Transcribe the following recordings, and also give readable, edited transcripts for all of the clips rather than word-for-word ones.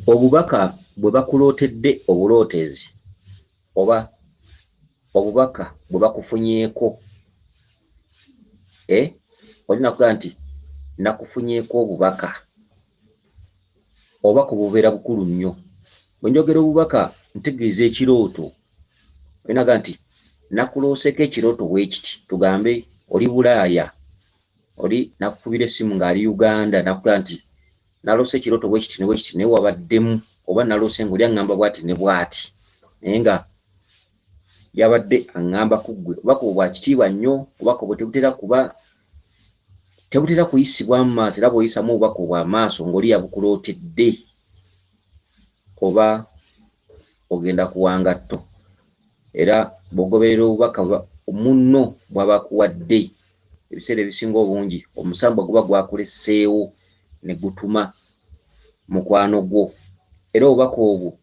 Obubaka bwe bakulootedde obulootezi oba obubaka bwe bakufunyeeko, eh? Oli nakugaa nti nakufunyeeko obubaka, obubaka obubeera bukulu nnyo. Bwe njogera obubaka ntegeeza ekirooto. Oli nagaa nti nakulooseeko ekirooto bwe kiti, tugambe oli Bulaaya, oli nakukubira essimu ng'ali Uganda, nakugaa nti naloose ekirooto bwe kiti ne bwe kiti, naye wabaddemu oba naloose ng'oli aŋŋamba bw'ati ne bw'ati, naye nga yabadde aŋŋamba ku ggwe. Obubaka obwo bwa kitiibwa nnyo, obubaka obwo tebutera kuba tebutera kuyisibwamu maaso, era bw'oyisamu obubaka obwo amaaso ng'oli yabukulootedde oba ogenda kuwangatto. Era bw'ogoberera obubaka munno bw'aba akuwadde, ebiseera ebisinga obungi omusambwa guba gwakuleseewo ne gutuma mukwano gwo. Era obubaka obwo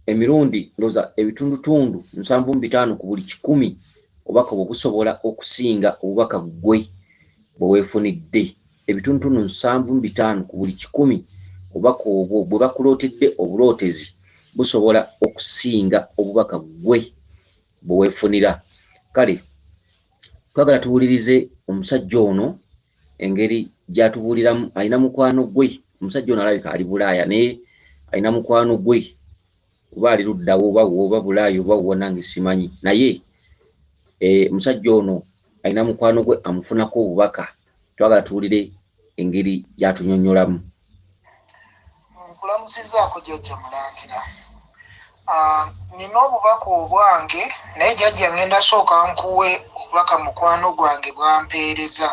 emirundi ndowooza ebitundutundu 75 ku buli 100, obubaka obwo busobola okusinga obubaka ggwe bwe weefunidde. Ebitundutundu 75 ku buli 100, obubaka obwo bwe bakulootedde obulootezi busobola okusinga obubaka ggwe bwe weefunira. Kale twagala tuwulirize omusajja ono engeri gy'atubuuliramu. Alina mukwano gwe, omusajja ono alabika ali Bulaaya, naye alina mukwano gwe oba ali luddawo oba oba Bulaaya oba wa, nange simanyi, naye omusajja ono alina mukwano gwe amufunako obubaka. Twagala tuwulire engeri gy'atunyonnyolamu. Nkulamusizaako jjajja Mulangira. Nina obubaka obwange, naye jjajja ngenda sooka nkuwe obubaka mukwano gwange bwampeereza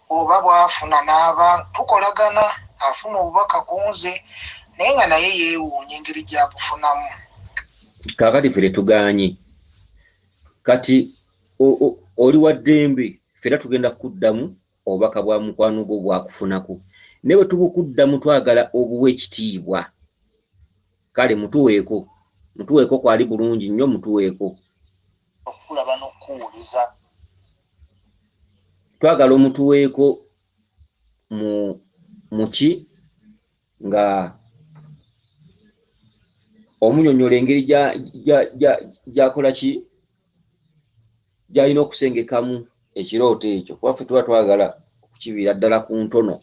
oba bwafuna n'aba tukolagana, afuna obubaka ku nze naye nga naye yeewuunya engeri gy'abufunamu. Kaakati ffe tetugaanye, kati oli wa ddembe, ffe era tugenda kukuddamu obubaka bwa mukwano gwo bwakufunako, naye bwe tubukuddamu twagala obuwe ekitiibwa. Kale mutuweeko, mutuweeko, kwali bulungi nnyo, mutuweeko. Okukulaba n'okukuwuliza. Twagala omutuweeko mu muki nga omunyonyola engeri gy'akola ki gy'alina okusengekamu ekirooto ekyo, kuba ffe tuba twagala okukiviira ddala ku ntono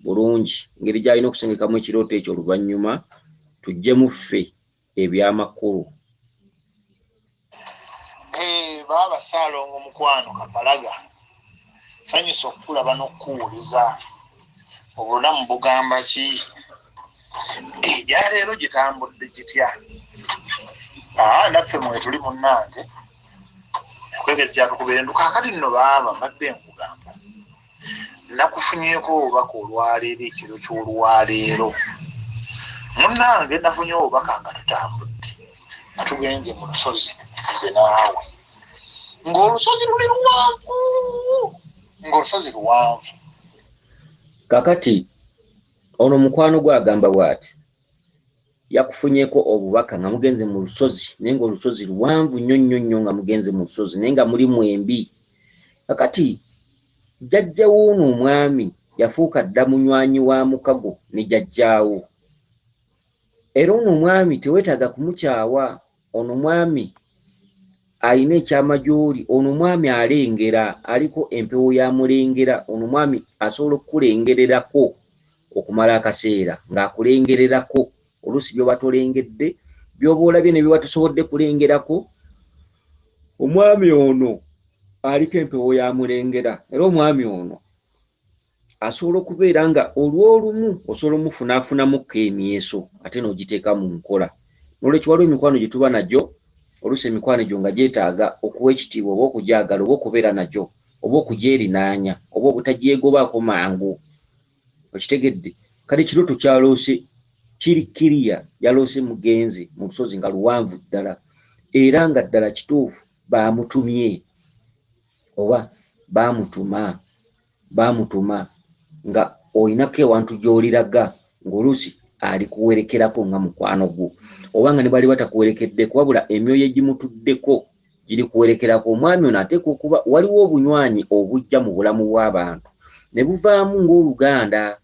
bulungi, engeri gy'alina okusengekamu ekirooto ekyo, oluvannyuma tuggyemu ffe ebyamakulu. Baaba Ssaalongo mukwano Kapalaga, sanyusa okukulaba n'okukuwuliza. Obulamu bugamba ki? Egyaleero gitambudde gitya? Naffe mwetuli munnange, ekwegezi kyatukubira endu. Kaakati nno baaba mbadde nkugamba nakufunyeeko obubaka olwaleero, ekiro ky'olwaleero munnange nafunye obubaka nga tutambudde nga tugenze mu lusozi nze naawe, ng'olusozi luli luwanvu, ng'olusozi luwanvu. Kakati ono mukwano gwe agamba bw'ati, yakufunyeeko obubaka nga mugenze mu lusozi, naye ng'olusozi luwanvu nnyo nnyo nnyo, nga mugenze mu lusozi naye nga muli mwembi. Kakati jjajja w'ono omwami yafuuka dda munywanyi wa mukago ne jjajjaawo, era ono omwami teweetaaga kumukyawa. Ono omwami alina ekyama gy'oli, ono omwami alengera, aliko empewo ya mulengera. Ono omwami asobola okukulengererako okumala akaseera ng'akulengererako, oluusi by'oba tolengedde, by'oba olabye ne byoba tosobodde kulengerako. Omwami ono aliko empewo ya mulengera, era omwami ono asobola okubeera nga olw'olumu osobola omufunaafunamukko emyeso ate n'ogiteeka mu nkola. Nolwekyo waliwo emikwano gye tuba nagyo, oluusi emikwano egyo nga gyetaaga okuwa ekitiibwa oba okugyagala oba okubeera nagyo oba okugyerinaanya oba obutajyegobaako mangu. Okitegedde? Kale ekirooto kyaloose kiri kiriya, yaloose mugenze mu lusozi nga luwanvu ddala, era nga ddala kituufu baamutumye oba baamutuma, baamutuma nga olinako ewantu gy'oliraga ng'oluusi alikuwerekerako nga mukwano gwo, oba nga ne bali batakuwerekeddeko, wabula emyoyo egimutuddeko giri kuwerekerako. Omwami ono ateekwa okuba waliwo obunywanyi obujja mu bulamu bw'abantu ne buvaamu ng'oluganda.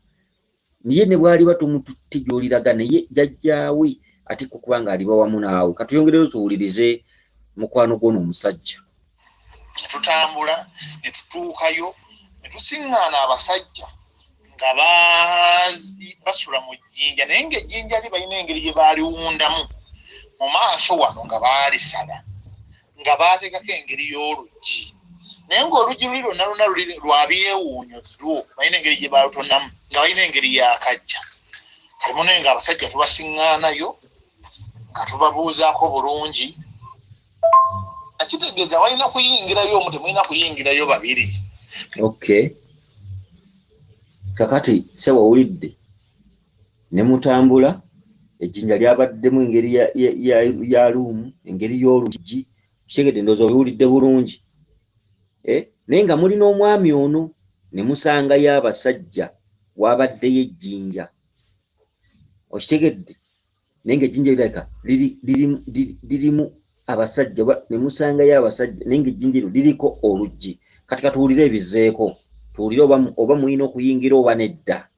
Naye ne bw'aliba tomututte gy'oliraga, naye jjajjaawe ateekwa okuba ng'aliba wamu naawe. Katuyongereyo tuwulirize mukwano gw'ono omusajja. Ne tutambula ne tutuukayo ne tusiŋŋaana abasajja nga basula mu jjinja, naye ng'ejjinja li balina engeri gye baaliwundamu mu maaso wano nga baalisala nga baateekako engeri y'oluggi, naye ng'oluggi luli lwonna lwonna luli lwa byewuunyo lwo, balina engeri gye baalutonamu nga balina engeri y'akajja. Kale munaye ng'abasajja tubasiŋŋaanayo nga tubabuuzaako bulungi, akitegeeza walina kuyingirayo omu, temulina kuyingirayo babiri. Okay, kakati sebo owulidde ne mutambula, ejjinja lyabaddemu engeri ya luumu, engeri y'oluggi, kitegedde, ndowooza obiwulidde bulungi. Naye nga mulina omwami ono ne musangayo abasajja, wabaddeyo ejjinja, okitegedde, naye ng'ejjinja lirabika lirimu abasajja, oba ne musangayo abasajja naye ng'ejjinja eryo liriko oluggi. Kati katuwulire ebizeeko, tuwulire oba mulina okuyingira oba nedda.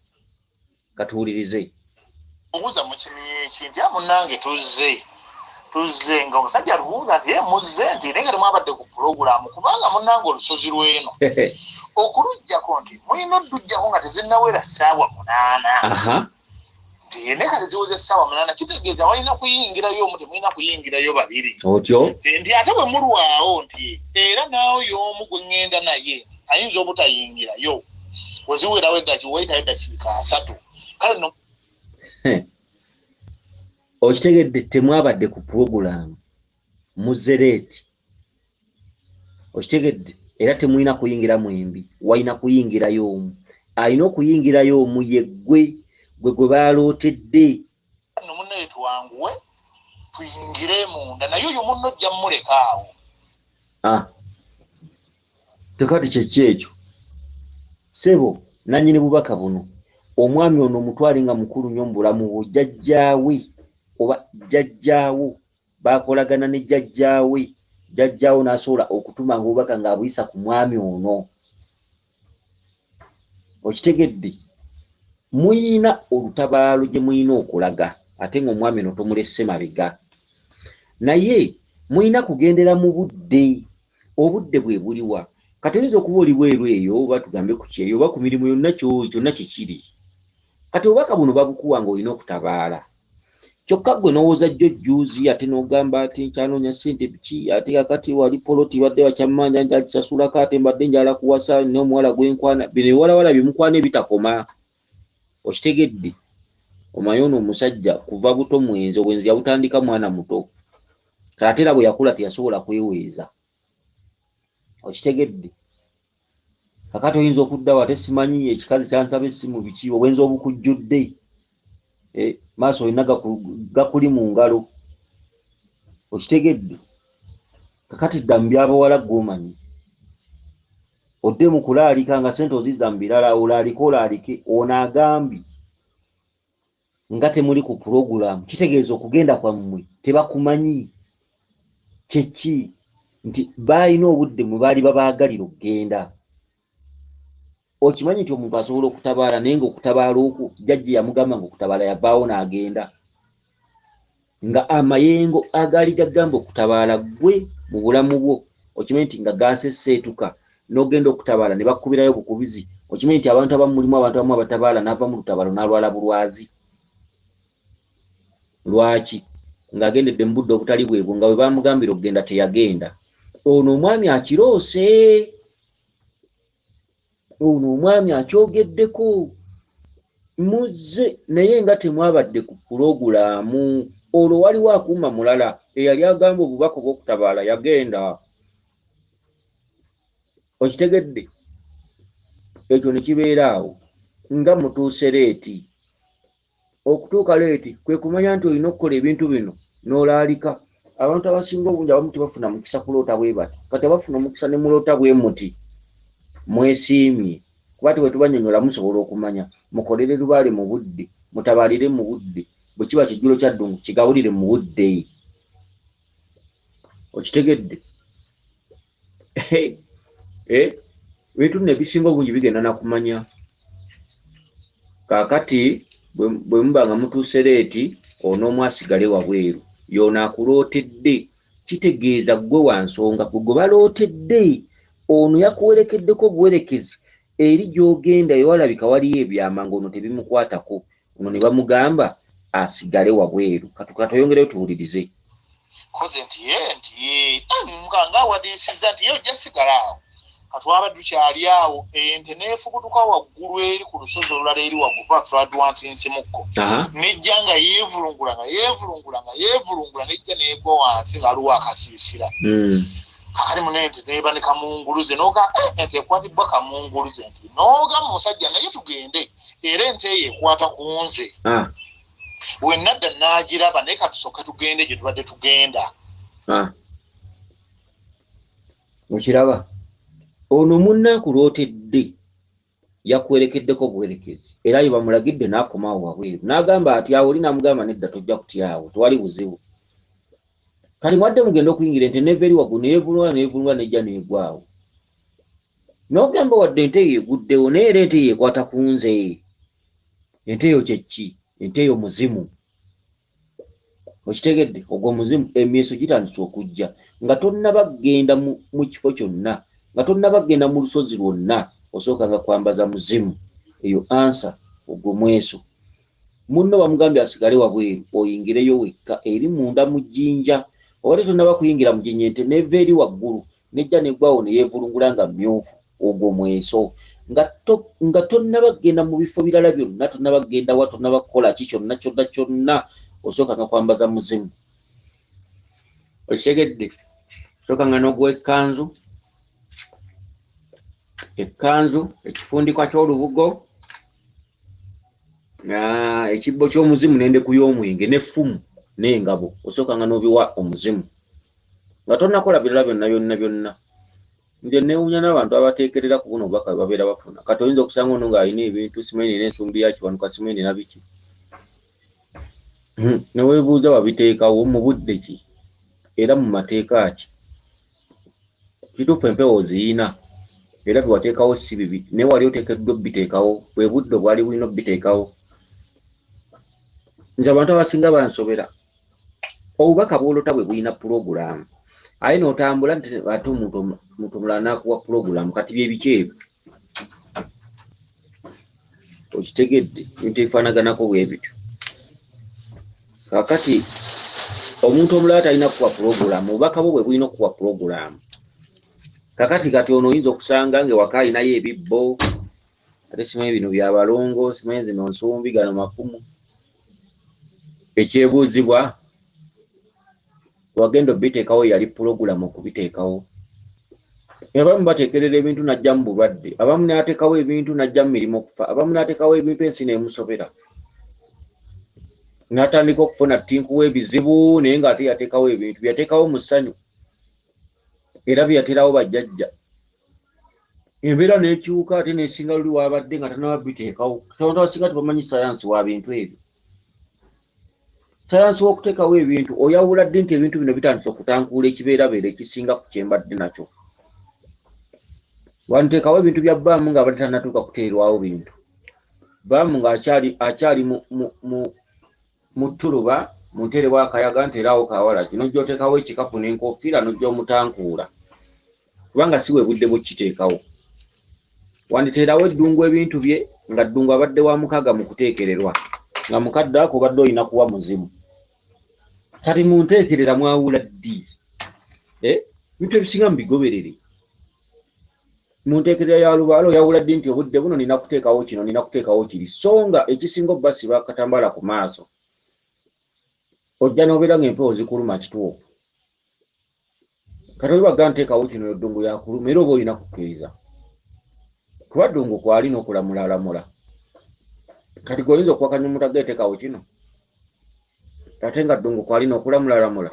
Katuwulirize. Obuuza mu kimyeki nti munnange tuzze tuzze, nga omusajja atubuuza nti muzze, nti naye nga temwabadde ku pulogulaamu, kubanga munnange olusozi lw'eno okuluggyako nti mulina odduggyako nga tezinnawera ssaawa 8. Nti naye kati ziweze essaawa 8, kitegeeza walina kuyingirayo omu, temulina kuyingirayo babiri. Otyo? Nti ate bwe mulwawo nti era naawe y'omu gwe ŋŋenda naye ayinza obutayingirayo, weziwerawo wayitayo eddakiika 30. Kale no okitegedde, temwabadde ku pulogulaamu, muzereeti, okitegedde, era temulina kuyingira mwembi, walina kuyingirayo omu. Alina okuyingirayo omu ye ggwe gwe baalootedde. Nno munnaye twanguwe tuyingire munda, naye oyo munno ojja mmuleka awo. Tekati kyeki ekyo ssebo nannyini bubaka buno. Omwami ono omutwale nga mukulu nnyo mu bulamu bwo, jjajjaawe oba jjajjaawo baakolagana ne jjajjaawe, jjajjaawo n'asobola okutumanga obubaka ng'abuyisa ku mwami ono. Okitegedde, muyina olutabaalo gye muyina okulaga, ate ng'omwami ono tomulese mabega, naye muyina kugendera mu budde. Obudde bwe buliwa? Kati oyinza okuba oli bweru eyo, oba tugambe ku kyeyo, oba ku mirimu yonna, kyonna kikiri. Kati obubaka buno babukuwa ng'olina okutabaala, kyokka ggwe n'owooza jjo jjuuzi, ate n'ogamba ate nkyanoonya ssente biki, ate kakati wali poloti badde bakyammanja nkyagisasulako, ate mbadde njala kuwasa n'omuwala gwenkwana. Bino ebiwalawala bye mukwana ebitakoma, okitegedde. Omanyi ono omusajja kuva buto mwenzi, obwenzi yabutandika mwana muto, kati ate era bwe yakula teyasobola kweweeza, okitegedde. Kakati oyinza okuddawo ate simanyi ekikazi kyansaba essimu biki, obwenzi obukujjudde, maaso olina gakuli mu ngalo, okitegedde. Kakati dda mu byabawala gw'omanyi, odde mu kulaalika nga ssente ozizza mu birala, olaalike olaalike. Ono agambye nga temuli ku pulogulaamu, kitegeeza okugenda kwammwe tebakumanyi. Kyeki nti baalina obudde mwe baali babaagalira okugenda. Okimanyi nti omuntu asobola okutabaala, naye ng'okutabaala okwo jjajja yamugamba ng'okutabaala yavaawo n'agenda, nga amayengo agaali gagamba okutabaala ggwe mu bulamu bwo, okimanyi nti nga gaaseseetuka n'ogenda okutabaala ne bakkubirayo bukubizi. Okimanyi nti abantu abamu mulimu abantu abamu abatabaala n'ava mu lutabaalo n'alwala bulwazi. Lwaki? Ng'agendedde mu budde obutali bwebwo, nga bwe baamugambira okugenda teyagenda. Ono omwami akiroose, ono omwami akyogeddeko, muzze naye nga temwabadde ku pulogulaamu. Olwo waliwo akuuma mulala eyali agamba obubaka obw'okutabaala yagenda, okitegedde. Ekyo ne kibeera awo nga mutuuse leeti. Okutuuka leeti kwe kumanya nti olina okukola ebintu bino n'olaalika. Abantu abasinga obungi abamu tebafuna mukisa kuloota bwe bati. Kati abafuna omukisa ne muloota bwe muti, mwesiimye, kuba ti bwe tubanyonyola musobola okumanya. Mukolere lubaale mu budde, mutabaalire mu budde, bwe kiba kijjulo kya ddungu kigabulire mu budde, okitegedde. Ebintu nno ebisinga obungi bigenda na kumanya. Kaakati bwe muba nga mutuuse leeti, onoomu asigale wabweru, y'ono akulootedde. Kitegeeza ggwe wa nsonga, gwe gwe balootedde. Ono yakuwerekeddeko obuwerekezi eri gy'ogenda ewalabika waliyo ebyama ng'ono tebimukwatako. Ono ne bamugamba asigale wabweru. Katweyongereyo tuwulirize. Koze nti ye nti ye nga ng'awadiisizza nti ye ojja sigala awo. Katwaba tukyali awo ente neefubutuka waggulu eri ku lusozi olulala eri waggulu kuba twali wansi nsimukko nejja nga yeevulungula nga yeevulungula nga yeevulungula nejja neegwa wansi nga aliwo akasiisira. Kakali muno ente neeba ne kamunguluze noga ente ekwatibwa kamunguluze nti noga musajja naye tugende era ente eyo ekwata ku nze. Wenadda n'agiraba naye katusooke tugende gye tubadde tugenda. Okiraba ono munna akulootedde yakwerekeddeko buwerekezi era ye bamulagidde n'akomawo wabweru n'agamba ati awo oli n'amugamba nedda tojja kutyawo tewali buzibu. Kati mwadde mugenda okuyingira ente neva eri waggulu neyeevulungula neyeevulungula nejja neegwawo. N'ogamba wadde ente eyo eguddewo naye era ente eyo ekwata ku nze. Ente eyo kye ki? Ente eyo muzimu. Okitegedde? Ogwo muzimu emyeso gitandise okujja nga tonnaba kugenda mu kifo kyonna, nga tonnaba kugenda mu lusozi lwonna, osookanga kwambaza muzimu. Eyo ansa ogwo mweso. Munno bamugambye asigale wabweru oyingireyo wekka eri munda mu jjinja. Obadde tonnaba kuyingira mu jjinja ente n'eva eri waggulu nejja neggwawo ne yeevulungula nga mmyufu. Ogwo mweso. Nga tonnaba kugenda mu bifo birala byonna, tonnaba kugenda wa, tonnaba kukola ki kyonna kyonna kyonna, osookanga kwambaza muzimu. Okitegedde? Osookanga n'oguwa ekkanzu, ekkanzu, ekifundikwa ky'olubugo, ekibbo ky'omuzimu n'endeku y'omwenge n'effumu n'engabo, osookanga n'obiwa omuzimu nga tonnakola birala byonna byonna byonna. Nze neewuunya n'abantu abateekerera ku buno obubaka bwe babeera bafuna. Kati oyinza okusanga ono ng'alina ebintu simanyi nina ensumbi ya Kiwanuka simanyi nina biki, ne weebuuza wabiteekawo mu budde ki era mu mateeka ki. Kituufu empewo oziyina era bye wateekawo si bibi, naye wali oteekeddwa obbiteekawo bwe budde obwali bulina obbiteekawo. Nze abantu abasinga bansobera. Obubaka bw'olota bwe bulina pulogulaamu, aye n'otambula nti ate omuntu omulala n'akuwa pulogulaamu. Kati bye biki ebyo? Okitegedde? Ebintu ebifaanaganako bwe bityo. Kaakati omuntu omulala talina kukuwa pulogulaamu, obubaka bwo bwe bulina okukuwa pulogulaamu. Kaakati kati ono oyinza okusanga ng'ewaka alinayo ebibbo, ate simanyi bino bya balongo, simanyi zino nsumbi, gano mafumu. Ekyebuuzibwa, wagenda obiteekawo yali pulogulaamu okubiteekawo. Abamu bateekerera ebintu n'ajja mu bulwadde, abamu n'ateekawo ebintu n'ajja mu mirimu okufa, abamu n'ateekawo ebintu ensi n'emusobera. N'atandika okufuna ttinku w'ebizibu naye ng'ate yateekawo ebintu, bye yateekawo mu ssanyu era bye yateerawo bajjajja. Embeera n'ekyuka ate n'esinga luli w'abadde nga tannaba biteekawo. Abantu abasinga tebamanyi sayansi wa bintu ebyo. Sayansi w'okuteekawo ebintu oyawula ddi nti ebintu bino bitandise okutankuula ekibeerabeera ekisinga ku kye mbadde nakyo. Wanteekawo ebintu bya bbaamu ng'abadde tannatuuka kuteerwawo bintu. Bbaamu ng'akyali akyali mu, mu, mu, mu ttuluba mu nterebwa akayaga nti era awo kawala ki n'ojja oteekawo ekikapu n'enkofiira n'ojja omutankuula kubanga si bwe budde bw'okukiteekawo. Wanditeerawo eddungu ebintu bye nga ddungu abadde wa mukaaga mu kuteekererwa nga mukadde ako obadde olina kuwa muzimu. Kati mu nteekerera mwawula ddi? Ebintu ebisinga mubigoberere. Mu nteekerera ya lubaale oyawula ddi nti obudde buno nina kuteekawo kino, nina kuteekawo kiri, so nga ekisinga obbasiba akatambaala ku maaso ojja n'obeera ng'empewo zikuluma kituufu. Kati oba nteekawo kino eddungu yakuluma era oba olina kukkiriza kuba ddungu kwali n'okulamulalamula. Kati gwe oyinza okuwakanya omuntu ageeteekawo kino ate nga ddungu kwali n'okulamulalamula.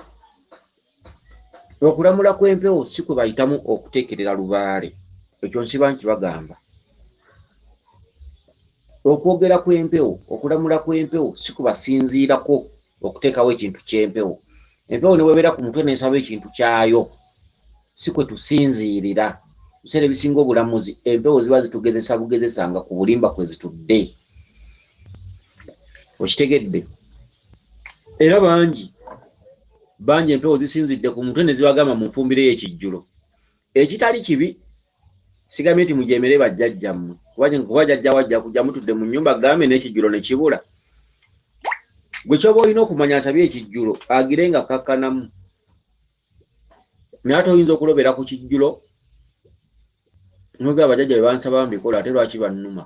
Okulamula kw'empewo si kwe bayitamu okuteekerera lubaale, ekyo nsiba nkibagamba. Okwogera kw'empewo, okulamula kw'empewo si kwe basinziirako okuteekawo ekintu ky'empewo. Empewo ne bw'ebeera ku mutwe n'esaba ekintu kyayo, si kwe tusinziirira. Ebiseera ebisinga obulamuzi empewo ziba zitugezesa bugezesa nga ku bulimba kwe zitudde. Okitegedde? Era bangi bangi empewo zisinzidde ku mutwe ne zibagamba mu nfumbireyo ekijjulo ekitali kibi. Sigambye nti mujeemere bajjajjammwe, kuba jjajja wajja kujja mutudde mu nnyumba agambe n'ekijjulo ne kibula. Gwe ky'oba olina okumanya, asabye ekijjulo agire nga kakkanamu, naye ate oyinza okulobera ku kijjulo nogamba bajjajja bye bansaba mbikola, ate lwaki bannuma?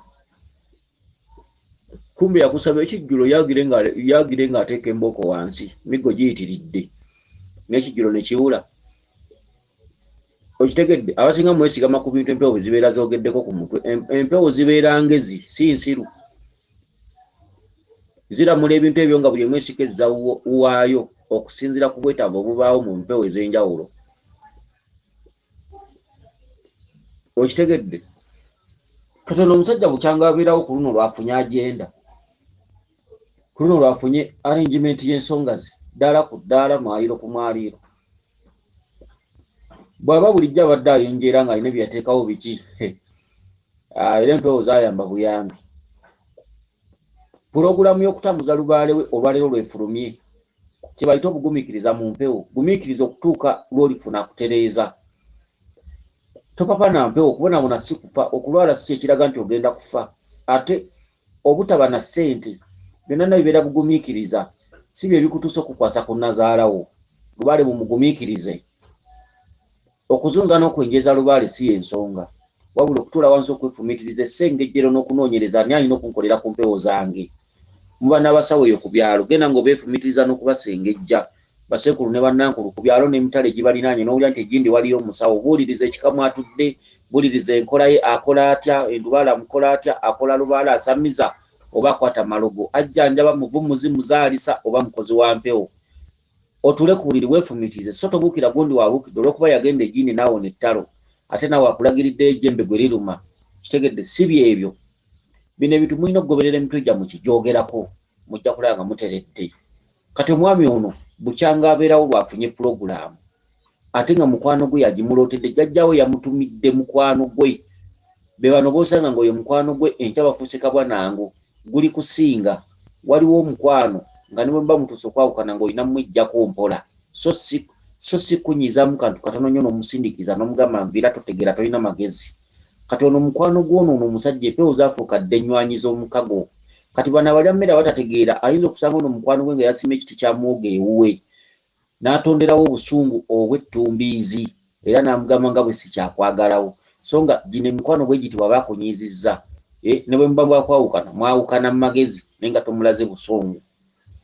Kumbe yakusaba ekijjulo yagire ng'ateeka embooko wansi, miggo giyitiridde n'ekijjulo ne kibula. Okitegedde? Abasinga mwesigama ku bintu empewo bwe zibeera zoogeddeko ku mutwe. Empewo zibeera ngezi, si nsiru, ziramula ebintu ebyo nga buli emu esika ezza waayo okusinziira ku bwetaavu obubaawo mu mpewo ez'enjawulo. Okitegedde? Katono omusajja bukyanga abeerawo ku luno lwafunye agenda, ku luno lwafunye arrangement y'ensonga ze, ddaala ku ddaala, mwaliiro ku mwaliiro. Bw'aba bulijjo abadde ayonjeera ng'alina bye yateekawo biki, era empewo zaayamba buyambi. Pulogulaamu y'okutambuza lubaale we olwaleero lwefulumye, kye bayita obugumiikiriza mu mpewo. Gumiikiriza okutuuka lw'olifuna akutereeza. Topapa na mpewo, okubonaabona si kufa, okulwala si kyekiraga nti ogenda kufa, ate obutaba na ssente byonna na bibeera bugumiikiriza, si bye bikutuusa okukwasa ku nnazaala wo. Lubaale mumugumiikirize. Okuzunza n'okwenjeza lubaale si y'ensonga, wabula okutuula wansi okwefumiitiriza essengejjero n'okunoonyereza ani alina okunkolera ku mpewo zange. Muba n'abasawo eyo ku byalo, genda ng'obeefumiitiriza n'okubasengejja, basekulu ne bannankulu ku byalo n'emitala egibalinaanye, n'owulira nti egindi waliyo omusawo. Buuliriza ekika mw'atudde, buuliriza enkola ye, akola atya, endubaale amukola atya, akola lubaale asamiza oba akwata malogo, ajjanjaba, muvumuzi, muzaalisa oba mukozi wa mpewo. Otuule ku buliri weefumiitirize, so tobuukira gundi w'abuukidde olw'okuba yagenda egindi n'awona ettalo, ate naawe akulagiriddeyo ejjembe gwe liruma. Kitegedde? Si byebyo. Bino ebintu mulina okugoberera emitwe gyammwe kigyogerako, mujja kulaba nga muteredde. Kati omwami ono bukyanga abeerawo lw'afunye pulogulaamu, ate nga mukwano gwe yagimulootedde, jjajjaawe yamutumidde mukwano gwe. Be bano b'osanga ng'oyo mukwano gwe enkya bafuuse kabwa nango, guli kusinga. Waliwo omukwano nga ne bwe muba mutuuse okwawukana ng'olina mumweggyako mpola, so si so si kunyiizaamu kantu katono nnyo n'omusindiikiriza n'omugamba nviira totegeera tolina magezi. Kati ono mukwano gw'ono ono omusajja empewo zaafuuka dda ennywanyi z'omukago. Kati bano abalya mmere abatategeera ayinza okusanga ono mukwano gwe nga yasimye ekiti kya muwogo ewuwe n'atonderawo obusungu obw'ettumbiizi era n'amugamba nga bwe sikyakwagalawo. So nga gino emikwano bwe giti bw'aba akunyiizizza ne bwe muba mwakwawukana mwawukana mu magezi naye nga tomulaze busungu.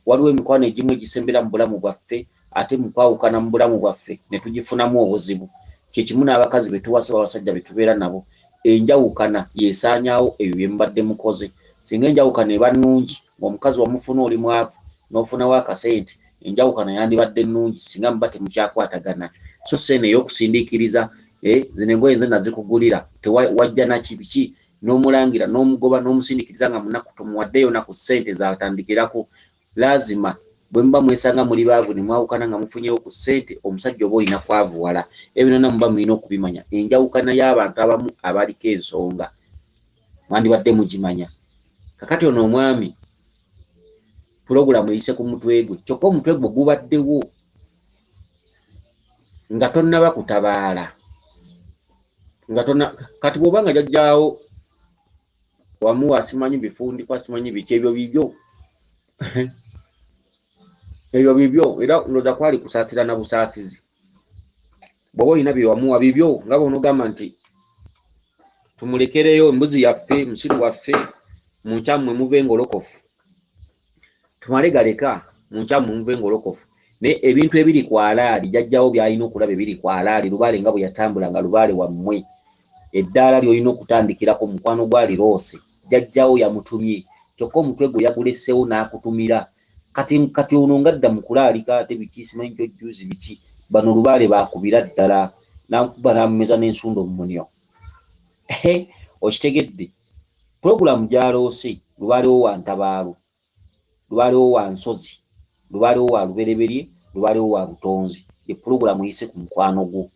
Waliwo emikwano egimu egisembera mu bulamu bwaffe ate mu kwawukana mu bulamu bwaffe ne tugifunamu obuzibu. Kye kimu n'abakazi be tuwasa oba abasajja be tubeera nabo, enjawukana y'esaanyaawo ebyo bye mubadde mukoze. Singa enjawukana eba nnungi ng'omukazi wamufuna oli mwavu n'ofunawo akasente, enjawukana yandibadde nnungi singa muba temukyakwatagana. So si eno ey'okusindiikiriza, zino engoye nze nazikugulira, wajja na ki biki, n'omulangira n'omugoba n'omusindikiriza nga munaku tomuwaddeyo na ku ssente z'atandikirako. Laazima bwe muba mwesanga muli baavu ne mwawukana nga mufunyeewo ku ssente, omusajja oba olina kwavuwala. Ebyo byonna muba mulina okubimanya. Enjawukana y'abantu abamu abaliko ensonga mwandibadde mugimanya. Kakati ono omwami pulogulaamu eyise ku mutwe gwe, kyokka omutwe gwe gubaddewo nga tonnaba kutabaala, nga tonna kati bw'oba nga jjajjaawo wamuwa simanyi bifundikwa simanyi biki, ebyo bibyo, ebyo bibyo, era ndowooza kwali kusaasira na busaasizi. Bw'oba olina bye wamuwa bibyo, nga bw'onoogamba nti tumulekereyo embuzi yaffe, musiru waffe, mu nkyamu mwe muva engolokofu, tumale galeka mu nkyamu mwe muva engolokofu. Naye ebintu ebiri ku alaali jjajjaawo by'alina okulaba ebiri ku alaali, lubaale nga bwe yatambula nga lubaale wammwe, eddaala ly'olina okutandikirako mukwano gwa aliroose, jjajjaawo yamutumye, kyokka omutwe gwe yaguleseewo n'akutumira. Kati kati ono ng'adda mu kulaalika ate biki simanyi jjo jjuuzi biki, bano lubaale baakubira ddala n'amukuba n'amumeza n'ensundo mu munyo. Okitegedde? Pulogulaamu gy'aloose lubaale wo wa ntabaalo, lubaale wo wa nsozi, lubaale wo wa lubereberye, lubaale wo wa butonzi, ye pulogulaamu eyise ku mukwano gwo.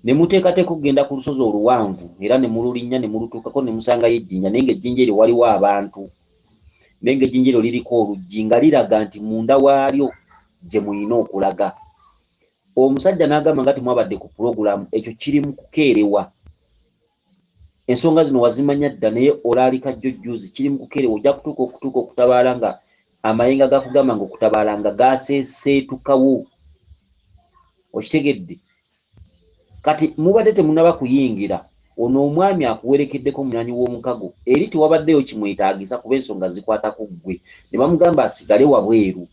Ne muteekateeka okugenda ku lusozi oluwanvu era ne mululinnya ne mulutuukako ne musangayo ejjinja naye ng'ejjinja eryo waliwo abantu. Naye nga ejjinja eryo liriko oluggi nga liraga nti munda waalyo gye muyina okulaga. Omusajja n'agamba nga temwabadde ku pulogulaamu, ekyo kiri mu kukeerewa. Ensonga zino wazimanya dda naye olaalika jjo jjuuzi, kiri mu kukeerewa. Ojja kutuuka okutuuka okutabaala nga amayengo gakugamba nga okutabaala nga gaseeseetukawo. Okitegedde? Kati mubadde temunaba kuyingira, ono omwami akuwerekeddeko munywanyi w'omukago, eri tewabaddeyo kimwetaagisa kuba ensonga zikwata ku ggwe, ne bamugamba asigale wabweru.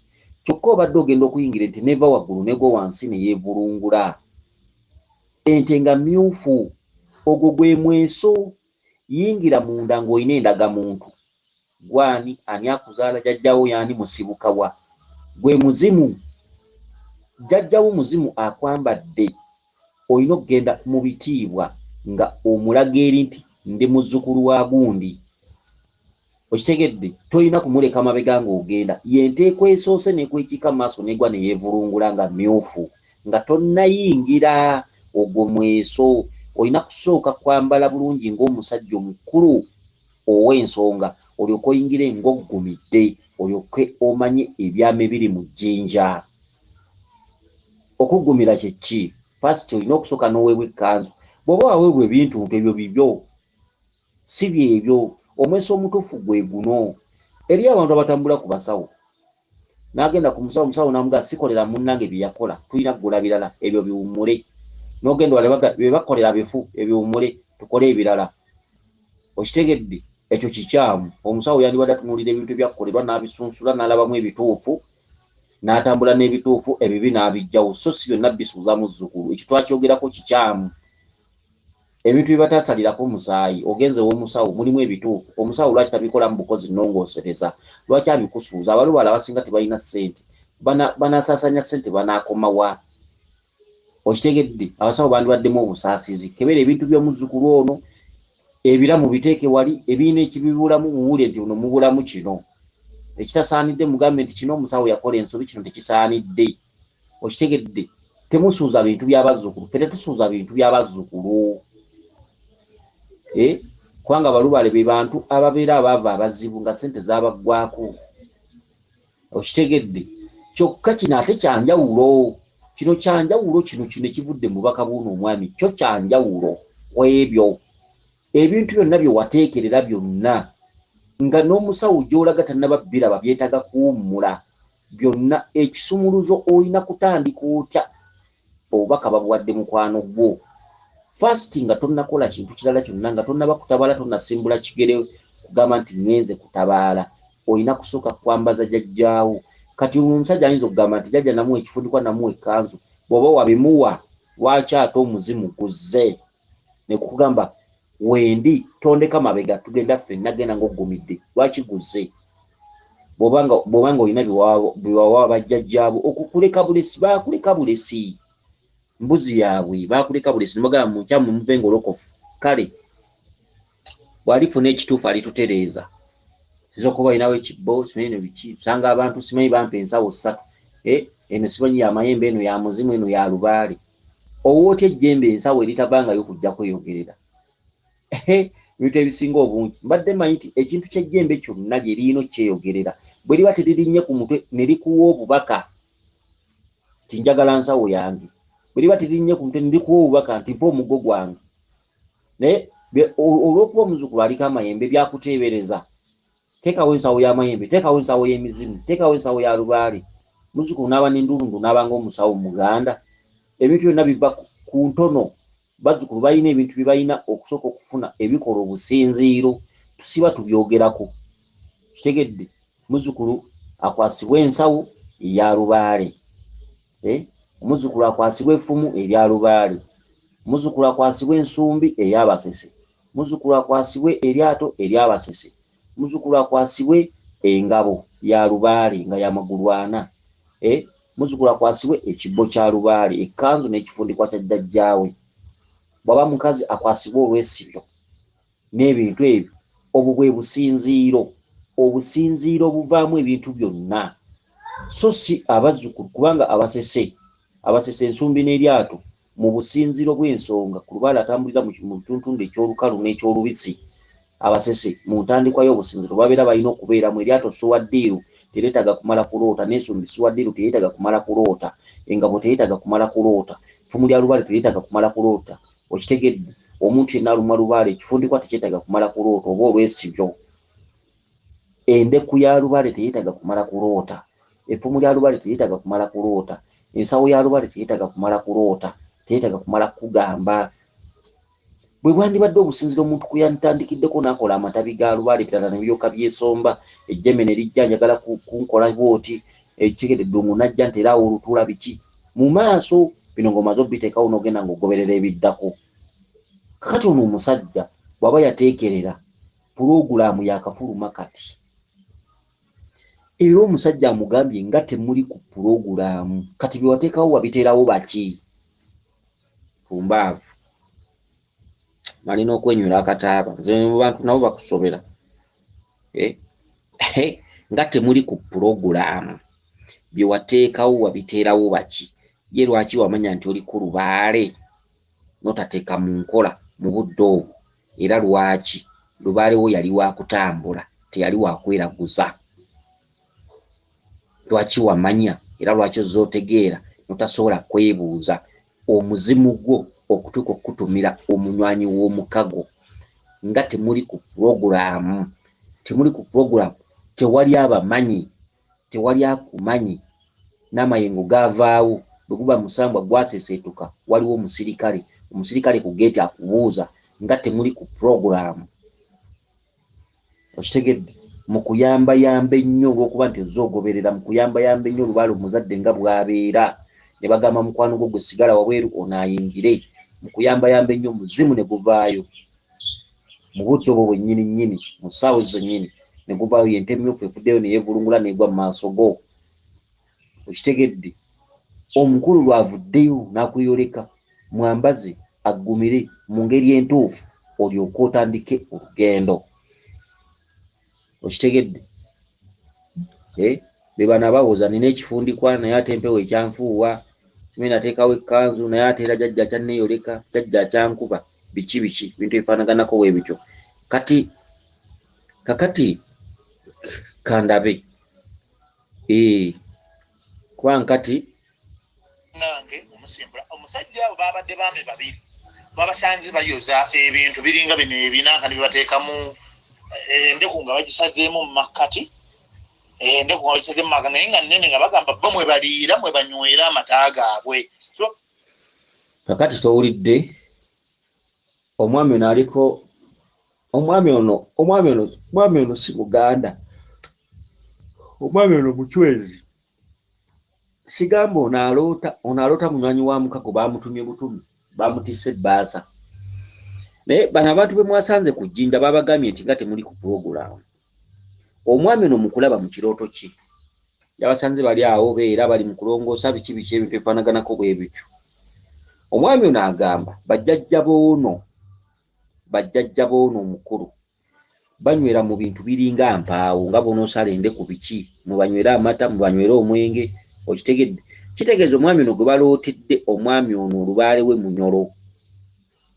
Kyokka obadde ogenda okuyingira ente n'eva waggulu n'egwa wansi ne yeevulungula. Ente nga mmyufu. Ogwo gwe mweso. Yingira munda ng'olina endagamuntu. Ggwe ani? Ani akuzaala? Jjajjaawo y'ani? Musibuka wa? Gwe muzimu. Jjajjawo muzimu akwambadde. Olina okugenda mu bitiibwa nga omulaga eri nti ndi muzzukulu wa gundi. Okitegedde? Tolina kumuleka mabega ng'ogenda. Ye nte ekwesoose n'ekwekiika mu maaso n'egwa ne yeevulungula nga mmyufu nga tonnayingira. Ogwo mweso. Olina kusooka kwambala bulungi ng'omusajja omukulu ow'ensonga olyoke oyingire ng'oggumidde, olyoke omanye ebyama ebiri mu jjinja. Okuggumira kye ki? First olina okusooka n'oweebwa ekkanzu. Bw'oba waweebwa ebintuntu ebyo bibyo, si byebyo. Omweso omutuufu gwe guno. Eriyo abantu abatambula ku basawo. N'agenda ku musawo, omusawo n'amugamba sikolera munnange bye yakola, tulina kugula birala, ebyo biwummule. N'ogenda wala bye bakolera bifu, ebiwummule, tukole ebirala. Okitegedde? Ekyo kikyamu. Omusawo yandibadde atunuulira ebintu ebyakukolerwa n'abisunsula n'alabamu ebituufu, n'atambula n'ebituufu, ebibi n'abiggyawo, so si byonna bisuuza muzzukulu. Ekyo twakyogerako kikyamu. Ebintu bye bataasalirako musaayi, ogenze ew'omusawo mulimu ebituufu, omusawo lwaki tabikolamu bukozi nnongoosereza? Lwaki abikusuuza? Abalubaale abasinga tebalina ssente, banasaasaanya ssente banaakoma wa? Okitegedde? Abasawo bandibaddemu obusaasizi. Kebera ebintu by'omuzzukulu ono, ebiramu biteeke wali, ebirina ekibibulamu muwulire nti ono mubulamu kino. Ekitasaanidde mugambe nti kino omusawo yakola ensobi, kino tekisaanidde. Okitegedde? Temusuuza bintu bya bazzukulu. Ffe tetusuuza bintu bya bazzukulu. Kubanga abalubaale be bantu ababeera abaava abazibu nga ssente zaabaggwako. Okitegedde? Kyokka kino ate kya njawulo. Kino kya njawulo kino kino ekivudde mu bubaka bw'ono omwami kyo kya njawulo ku ebyo. Ebintu byonna bye wateekerera byonna nga n'omusawo gy'olaga tannaba biraba byetaaga kuwummula byonna. Ekisumuluzo olina kutandika otya? Obubaka babuwadde mukwano gwo. First nga tonnakola kintu kirala kyonna, nga tonnaba kutabaala, tonnasimbula kigere kugamba nti ŋŋenze kutabaala, olina kusooka kwambaza jjajjaawo. Kati omusajja ayinza okugamba nti jjajja namuwa ekifundikwa, namuwa ekkanzu. Bw'oba wabimuwa, lwaki ate omuzimu guzze ne gukugamba wendi tondeka mabega, tugenda ffenna, genda ng'oggumidde? Lwaki guzze? Bw'oba ng'olina bye wawa bajjajjaabo, okukuleka bulesi, baakuleka bulesi, mbuzi yaabwe baakuleka bulesi ne bagamba munkyamu muve ngolokofu. Kale bw'alifuna ekituufu alitutereeza. Oyinza okuba olinawo ekibbo, simanyi no biki, osanga abantu simanyi bampa ensawo ssatu, eno simanyi ya mayembe, eno ya muzimu, eno ya lubaale. Owa otya ejjembe ensawo eritavangayo kujja kweyogerera? Ebintu ebisinga obungi mbadde mmanyi nti ekintu ky'ejjembe kyonna gye lirina okukyeyogerera, bwe liba teririnnye ku mutwe ne likuwa obubaka nti njagala nsawo yange, bwe liba teririnnye ku mutwe ne likuwa obubaka nti mpa omuggo gwange, naye olw'okuba omuzzukulu aliko amayembe byakuteebereza, teekawo ensawo y'amayembe, teekawo ensawo y'emizimu, teekawo ensawo ya lubaale, muzzukulu n'aba n'endulundu n'aba ng'omusawo muganda. Ebintu byonna biva ku ntono. Bazzukulu balina ebintu bye balina okusooka okufuna ebikola obusinziiro, tusiba tubyogerako. Kitegedde? Muzzukulu akwasibwe ensawo eya lubaale, omuzzukulu akwasibwe effumu erya lubaale, muzzukulu akwasibwe ensumbi ey'Abasese, muzzukulu akwasibwe eryato ery'Abasese, muzzukulu akwasibwe engabo ya lubaale nga ya magulu ana, muzzukulu akwasibwe ekibbo kya lubaale, ekkanzu n'ekifundikwa kya jjajjaawe. Bw'aba mukazi akwasibwe olwesibyo n'ebintu ebyo. Obwo bwe businziiro, obusinziiro obuvaamu ebintu byonna, so si abazzukulu, kubanga Abasese, Abasese ensumbi n'eryato mu businziiro bw'ensonga ku lubaale atambulira mu kituntundu eky'olukalu n'ekyolubisi. Abasese mu ntandikwa y'obusinziro babeera balina okubeeramu. Eryato ssuwa ddiiru teryetaaga kumala kuloota, n'ensumbi ssuwa ddiiru teyeetaaga kumala kuloota, engabo teyeetaaga kumala kuloota, effumu lya lubaale teryetaaga kumala kuloota. Okitegedde? Omuntu yenna alumwa lubaale, ekifundikwa tekyetaaga kumala kuloota, oba olwesibyo. Endeku ya lubaale teyeetaaga kumala kuloota, effumu lya lubaale teryetaaga kumala kuloota, ensawo ya lubaale teyeetaaga kumala kuloota, teyeetaaga kumala kugamba. Bwe bwandibadde obusinziro omuntu kwe yanditandikiddeko n'akola amatabi ga lubaale, ebirala ne biryoka byesomba. Ejjembe ne lijja, njagala kunkola bw'oti, ekitegedde, eddungu n'ajja nti era awo olutuula biki mu maaso bino ng'omaze obiteekawo n'ogenda ng'ogoberera ebiddako. Kakati ono omusajja bw'aba yateekerera pulogulaamu yakafuluma kati, era omusajja amugambye nga temuli ku pulogulaamu, kati bye wateekawo wabiteerawo baki? Pumbaavu, malina okwenywera akataaba, nze mu bantu nabo bakusobera. Nga temuli ku pulogulaamu, bye wateekawo wabiteerawo baki? Ye lwaki wamanya nti oli ku lubaale n'otateeka mu nkola mu budde obwo? Era lwaki lubaale wo yali wa kutambula, teyali wa kweraguza? Lwaki wamanya era lwaki ozze otegeera n'otasobola kwebuuza omuzimu gwo okutuuka okukutumira omunywanyi w'omukago nga temuli ku pulogulaamu? Temuli ku pulogulaamu, tewali abamanyi, tewali akumanyi, n'amayengo gaavaawo. Bwe guba musambwa gwaseeseetuka, waliwo omusirikale, omusirikale ku geeti akubuuza nga temuli ku pulogulaamu. Okitegedde? Mu kuyambayamba ennyo, olw'okuba nti ozze ogoberera mu kuyambayamba ennyo olubaale omuzadde nga bw'abeera, ne bagamba mukwano gwo gwe sigala wabweru ono ayingire. Mu kuyambayamba ennyo omuzimu ne guvaayo mu budde obwo bwennyini nnyini, mu ssaawa ezo zennyini ne guvaayo, y'ente emmyufu evuddeyo ne yeevulungula n'egwa mu maaso go. Okitegedde? Omukulu lw'avuddeyo n'akweyoleka, mwambaze aggumire mu ngeri entuufu olyoke otandike olugendo. Okitegedde? Be bano abawoza nina ekifundikwa naye ate empewo ekyanfuuwa, simanyi nateekawo ekkanzu naye ate era jjajja akyanneeyoleka, jjajja akyankuba, biki biki, ebintu ebifaanaganako bwe bityo. Kati kakati kandabe kuba nkati nange omusimbula omusajja abo babadde baami babiri babasanze bayoza ebintu biringa bino ebinanka ne bibateekamu endeku nga bagisazeemu mu makkati, endeku nga bagisazeemu mu makkati naye nga nnene, nga bagamba bo mwe baliira mwe banywera amata gaabwe. Kakati towulidde omwami ono aliko, omwami ono, omwami ono, omwami ono si Muganda, omwami ono Mucwezi. Sigamba ono aloota, ono aloota munywanyi wa mukago, bamutumye butumi, bamutisse ebbaasa. Naye bano abantu be mwasanze ku jjinja babagambye nti nga temuli ku pulogulaamu. Omwami ono mukulaba mu kirooto ki yabasanze bali awo beera bali mu kulongoosa biki biki, ebintu ebifaanaganako bwe bityo. Omwami ono agamba bajjajja b'ono, bajjajja b'ono omukulu banywera mu bintu biringa mpaawo, nga bw'onoosala endeku biki, mwe banywera amata, mwe banywera omwenge. Okitegedde? Kitegeeza omwami ono gwe balootedde, omwami ono olubaale we Munyolo.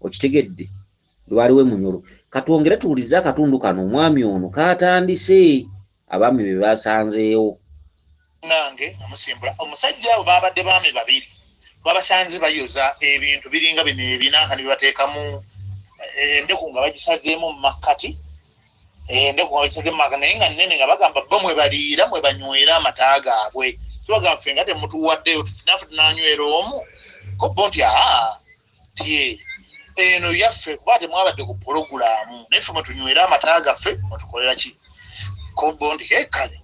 Okitegedde? Lubaale we Munyolo. Katwongere tuwulirize akatundu kano omwami ono kaatandise abaami be basanzeewo. Nange omusimbula omusajja abo babadde baami babiri babasanze bayoza ebintu biringa bino ebinanka ne bibateekamu endeku nga bagisazeemu mu makkati, endeku nga bagisazeemu mu makkati naye nga nnene, nga bagamba bo mwe baliira mwe banywera amata gaabwe. Tubagamba ffe nga temutuwaddeyo naffe tunanywera omu, ko bo nti aa tye eno yaffe kuba temwabadde ku pulogulaamu, naye ffe mwe tunywera amata gaffe mwetukolera ki, ko bo nti kale.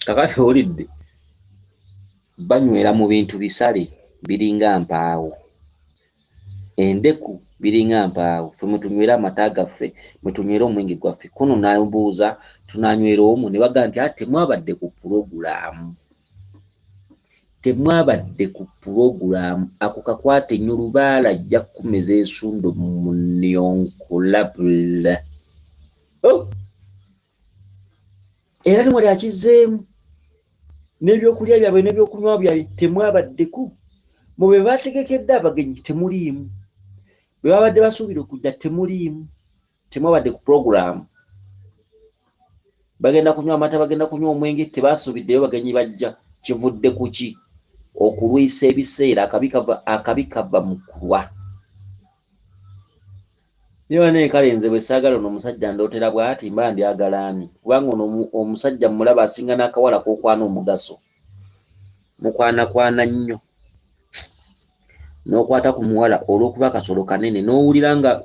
Kakati owulidde banywera mu bintu bisale biringa mpaawo, endeku biringa mpaawo, ffe mwe tunywera amata gaffe, mwe tunywera omwenge gwaffe. Kuno nabuuza tunanywera omu, ne bagamba nti ate temwabadde ku pulogulaamu, temwabadde ku pulogulaamu. Ako kakwate nnyo, lubaala ajja kukumeza ensundo mu nyonkulabula. Oh! Era ne wali akizzeemu n'ebyokulya byabwe n'ebyokunywa byabwe temwabaddeku, mu be bategekedde abagenyi temuliimu, bwe babadde basuubira okujja temuliimu. Temwabadde ku puroguramu. Bagenda kunywa amata, bagenda kunywa omwenge, tebasuubiddeyo bagenyi bajja. Kivudde ku ki? Okulwisa ebiseera. Akabi kava mu kulwa. Naye kale nze bwe saagala ono omusajja ndootera bw'ati, mba ndyagala ani? Kubanga ono omusajja mmulaba asinga n'akawala k'okwana omugaso. Mukwanakwana nnyo. N'okwata ku muwala olw'okuba akasolo kanene, n'owulira nga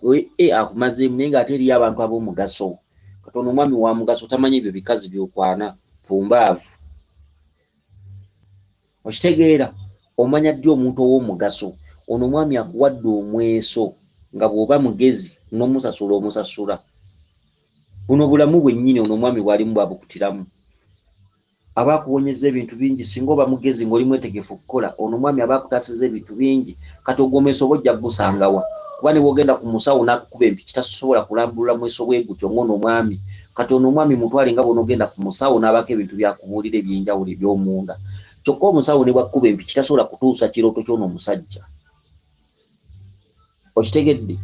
akumazeemu, naye ng'ate eriyo abantu ab'omugaso. Kati ono omwami wa mugaso, tamanyi ebyo bikazi by'okwana, pumbaavu. Okitegeera? Omanya ddi omuntu ow'omugaso? Ono omwami akuwadde omweso nga bw'oba mugezi n'omusasula omusasula. Buno bulamu bwennyini ono omwami bw'alimu bw'abukutiramu. Aba akuwonyeza ebintu bingi singa oba mugezi ng'oli mwetegefu okukola. Ono omwami aba akutaasizza ebintu bingi. Kati ogwo omweso oba ojja kugusangawa? Kuba ne bw'ogenda ku musawo n'akukuba empiki tasobola kulambulula mweso bwe gutyo ng'ono omwami. Kati ono omwami mutwale nga bw'onoogenda ku musawo n'abaako ebintu by'akubuulira eby'enjawulo eby'omunda. Kyokka omusawo ne bw'akukuba empiki tasobola kutuusa kirooto ky'ono omusajja. Okitegedde?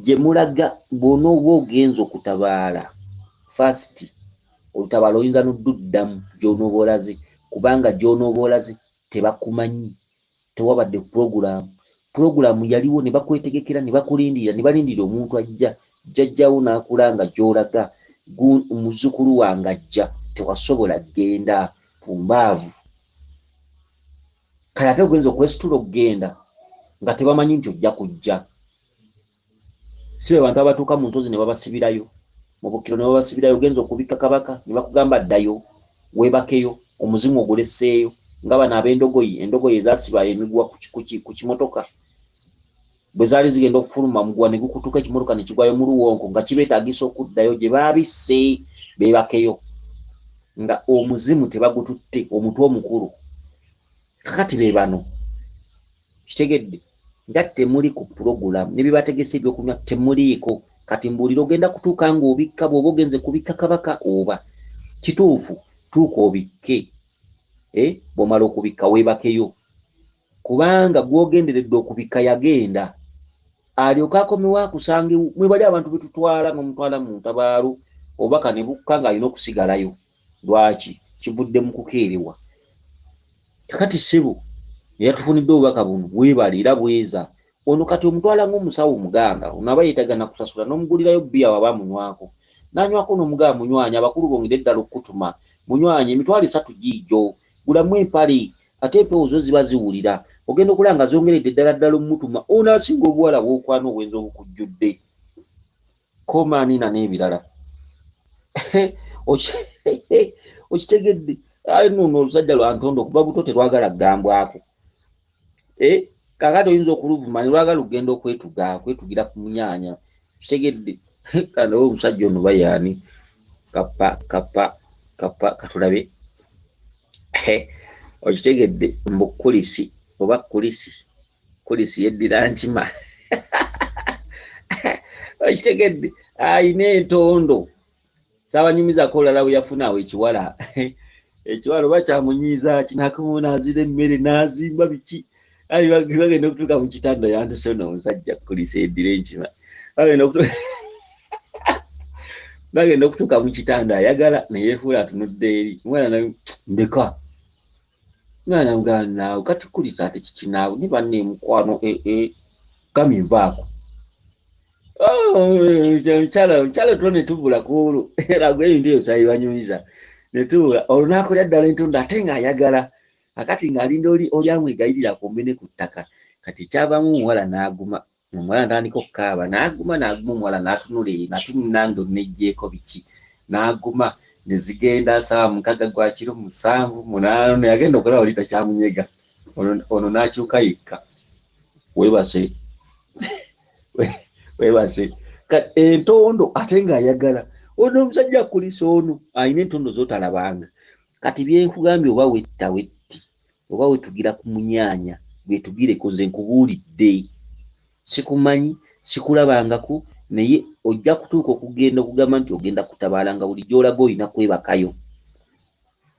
Gye mulaga bw'onooba ogenze okutabaala first, olutabaalo oyinza n'odduddamu gy'onooba olaze, kubanga gy'onooba olaze tebakumanyi, tewabadde puroguramu. Puroguramu yaliwo ne bakwetegekera ne bakulindirira ne balindirira omuntu ajja, jjajjawo n'akulanga gy'olaga, muzzukulu wange ajja, tewasobola kugenda, pumbaavu. Kale ate ogenze okwesitula okugenda nga tebamanyi nti ojja kujja. Si be bantu abatuuka mu nsozi ne babasibirayo, mu Bukiro ne babasibirayo, ogenze okubikka kabaka ne bakugamba ddayo weebakeyo, omuzimu oguleseeyo, nga bano ab'endogoyi, endogoyi ezaasiba emiguwa ku kimotoka bwe zaali zigenda okufuluma omuguwa ne gukutuka ekimotoka ne kigwayo mu luwonko nga kibeetaagisa okuddayo gye baabisse beebakeyo nga omuzimu tebagututte omutwe omukulu. Kakati be bano, kitegedde nga temuli ku pulogulaamu ne bye bategese ebyokunywa temuliiko. Kati mbuulira, ogenda kutuuka ng'obikka bw'oba ogenze kubikka kabaka oba kituufu tuuka obikke, bw'omala okubikka weebakeyo, kubanga gw'ogenderedde okubikka yagenda alyoke akomewo akusange. Mwebali abantu be tutwala n'omutwala mu ntabaalo obubaka ne bukka ng'alina okusigalayo. Lwaki? Kivudde mu kukeerewa. Kakati ssebo eyatufunidde obubaka buno weebale era bweza. Ono kati omutwala ng'omusawo omuganda, ono aba yeetaaga na kusasula n'omugulirayo bbiya waba amunywako. N'anywako n'omugamba munywanyi, abakulu bongere ddala okukutuma. Munywanyi 30,000 giigyo, gulamu empale, ate empewo zo ziba ziwulira. Ogenda okulaba nga zongeredde ddala ddala omutuma, ono asinga obuwala bw'okwana obwenzi obukujjudde. Komaanina n'ebirala. Okitegedde? Ayi nno olusajja lwa ntondo okuva buto terwagala kugambwako. Kaakati oyinza okuluvuma ne lwagala okugenda okwetuga, kwetugira ku munyaanya. Okitegedde? Kano omusajja ono bayaani? Kapa, kapa, kapa, katulabe. Okitegedde? Mbu kulisi oba kulisi, kulisi yeddira nkima. Okitegedde? Ayina entondo. Saabanyumizako olulala bwe yafuna awo ekiwala. Ekiwala oba kyamunyiiza ki, n'akomawo n'azira emmere n'azimba biki. Ayi bagenda okutuuka mu kitanda yantese ono omusajja kulisi yeddira enkima. Bagenda okutuuka mu kitanda ayagala ne yeefuula atunudde eri. Omwana ndeka. Omwana namugamba naawe kati kulisa ate kiki naawe ne banne mukwano gambye nvaako. Omukyala tulo ne tubula ku olwo. Era gwe ebintu ebyo saabibanyumiza. Ne tubula. Olwo n'akolera ddala entondo ate ng'ayagala. Akati ng'alinda oli amwegayirira akombe ne ku ttaka. Kati ekyavaamu omuwala n'aguma. Omuwala n'atandika okukaaba, n'aguma, n'aguma omuwala n'atunula eri, nate nange onneggyeeko biki. N'aguma, ne zigenda ssaawa 6 gwa kiro, 7, 8, naye agenda okulaba oli takyamunyega. Ono n'akyuka yekka. Weebase. Weebase. Entondo ate ng'ayagala. Ono omusajja akulisa ono, alina entondo z'otalabanga. Kati bye nkugambye oba wetta wetti, oba wetugira ku munyaanya, bwetugireko nze nkubuulidde. Sikumanyi, sikulabangako, naye ojja kutuuka okugenda okugamba nti ogenda kutabaala nga buli gy'olaga olina kwebakayo.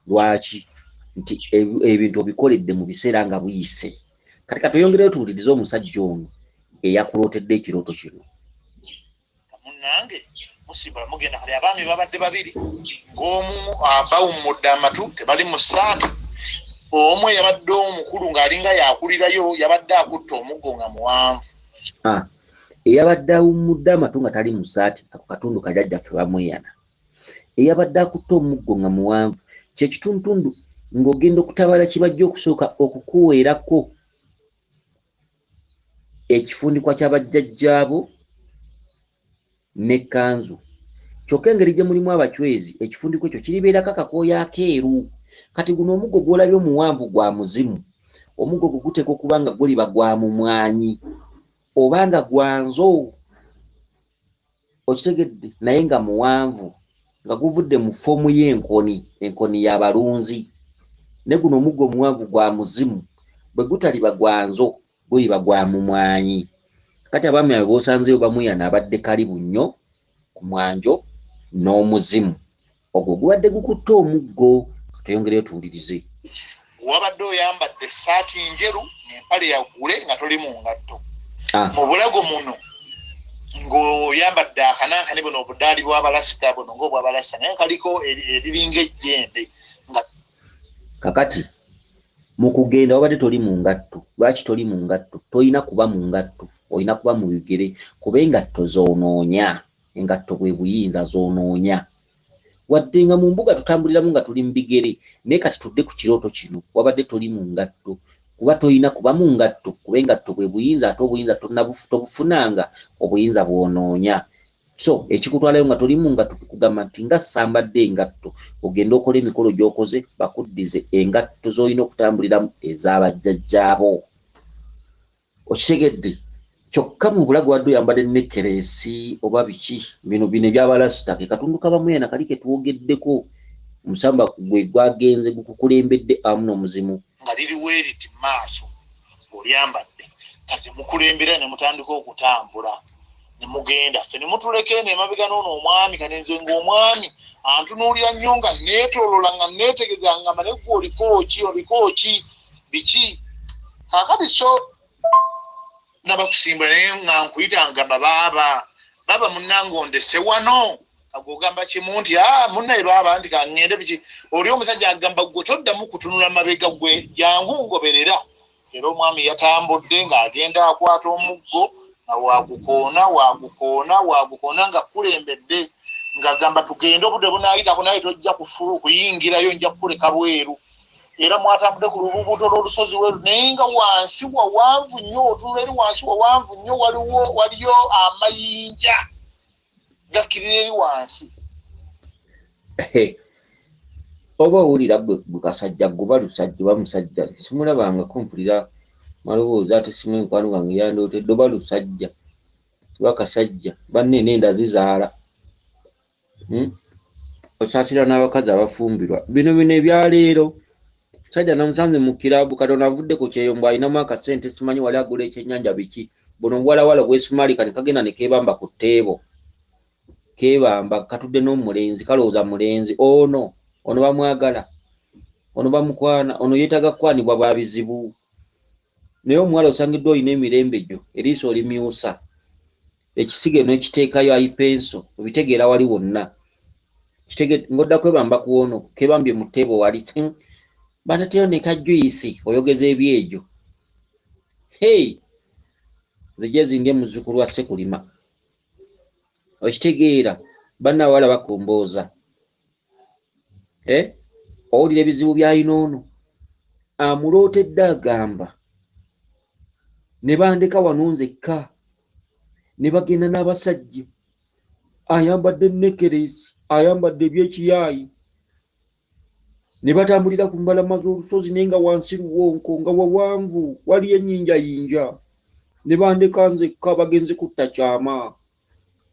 Lwaki? Nti ebintu obikoledde mu biseera nga buyise. Kati katweyongereyo tuwulirize omusajja ono eyakulootedde ekirooto kino. Bannange, musiibula mugenda. Kali abaami babadde babiri, ng'omu bawummudde amatu, tebali mu ssaati. Omu eyabadde omukulu ng'alinga yakulirayo yabadde akutte omuggo nga muwanvu. Eyabadde awummudde amatu nga tali mu ssaati, ako katundu kajjajjaffe bamweyana. Eyabadde akutte omuggo nga muwanvu, kyekituntundu ng'ogenda okutabala kibajja okusooka okukuweerako ekifundikwa ky'abajjajjaabo n'ekkanzu. Kyokka engeri gye mulimu abacwezi, ekifundikwa ekyo kiribeerako akakooya akeeru. Kati guno omuggo gw'olabye omuwanvu gwa muzimu. Omuggo gwo guteekwa okuba nga guliba gwa mumwanyi oba nga gwa nzo, okitegedde, naye nga muwanvu, nga guvudde mu foomu y'enkoni, enkoni y'abalunzi. Ne guno omuggo omuwanvu gwa muzimu, bwe gutaliba gwa nzo guliba gwa mumwanyi. Kati abaami abo b'osanzeeyo bamweyana abadde kalibu nnyo ku mwanjo n'omuzimu ogwo gubadde gukutte omuggo. Tweyongereyo tuwulirize. Wabadde oyambadde essaati njeru ng'empale yaggule nga toli mu ngatto. Mu bulago muno ng'oyambadde akanankane, buno obudaali bw'abalasita buno ng'obwabalasita, naye kaliko eriringa ejjembe nga Kakati mu kugenda wabadde toli mu ngatto. Lwaki toli mu ngatto? Tolina kuba mu ngatto, olina kuba mu bigere, kuba engatto zoonoonya. Engatto bwe buyinza, zoonoonya. Wadde nga mu mbuga tutambuliramu nga tuli mu bigere, naye kati tudde ku kirooto kino, wabadde toli mu ngatto kuba tolina kuba mu ngatto, kuba engatto bwe buyinza, ate obuyinza tobufunanga, obuyinza bwonoonya. So ekikutwalayo nga toli mu ngatto kikugamba nti nga sambadde engatto, ogende okola emikolo gy'okoze, bakuddize engatto z'olina okutambuliramu ez'abajjajjaabo. Okitegedde? Kyokka mu bulago wadde oyambadde nekereesi oba biki bino bino ebyabalasita, ke katundu kabamwena kali ke twogeddeko, omusamba gwe gwagenze gukukulembedde awamu n'omuzimu. Nga liri weeriti mu maaso ng'olyambadde. Kati mukulembera ne mutandika okutambula ne mugenda, ffe ne mutuleka eno emabega n'ono omwami. Kati nze ng'omwami antunuulira nnyo nga neetoolola, nga neetegeza, ngamba naye gwe oliko ki, oliko ki, biki? Kaakati so nabakusimbula, naye nga nkuyita ngamba, "Baaba, baaba munnange, ondese wano." Agogamba kimu nti, "Ah, munnaye baaba," nti kaŋŋende biki. Oli omusajja agamba, "Gwe toddamu kutunula mabega, gwe jangu ngoberera." Era omwami yatambudde ng'agenda akwata omuggo nga wagukoona, wagukoona, wagukoona, nga kulembedde, ng'agamba, "Tugende, obudde bunaayitako, naye tojja kuyingirayo, nja kukuleka bweru." Era mwatambudde ku lububuto lw'olusozi weru, naye nga wansi wawanvu nnyo, otunula eri wansi wawanvu nnyo, waliwo waliyo amayinja gakkirira eri wansi. Oba owulira gwe gwe kasajja guba lusajja oba musajja, simulabangako, mpulira maloboozi, ate simu mukwano gwange yandootedde oba lusajja oba kasajja. Banne nenda zizaala. Osaasira n'abakazi abafumbirwa bino bino ebyaleero. Sajja namusanze mu kiraabu, Katonda avudde ku kyeyo, mbw alinamu akasente, simanyi wali agula ekyennyanja biki, buno obuwalawala bwesumalika ne kagenda ne keebamba ku tteebo, keebamba katudde n'omulenzi, kalowooza mulenzi ono, ono bamwagala, ono bamukwana, ono yeetaaga kukwanibwa bwa bizibu. Naye omuwala osangiddwa olina emirembe gyo, eriiso olimyusa, ekisige n'ekiteekayo ayipenso, obitegeera wali wonna. Ng'odda kwebamba ku ono kebambye mu tteebo wali, banateyo ne kajuyisi, oyogeza ebyegyo. Hey, nze gyezindye muzzukulu wa Ssekulima. Okitegeera, banna abawala bakumbooza. Eh? Owulira ebizibu by'alina ono amulootedde, agamba ne bandeka wano nzekka ne bagenda n'abasajja, ayambadde nekeresi, ayambadde ebyekiyaayi, ne batambulira ku mbalama z'olusozi, naye nga wansi luwonko nga wawanvu, waliyo ennyinjayinja, ne bandeka nzekka, bagenze kutta kyama.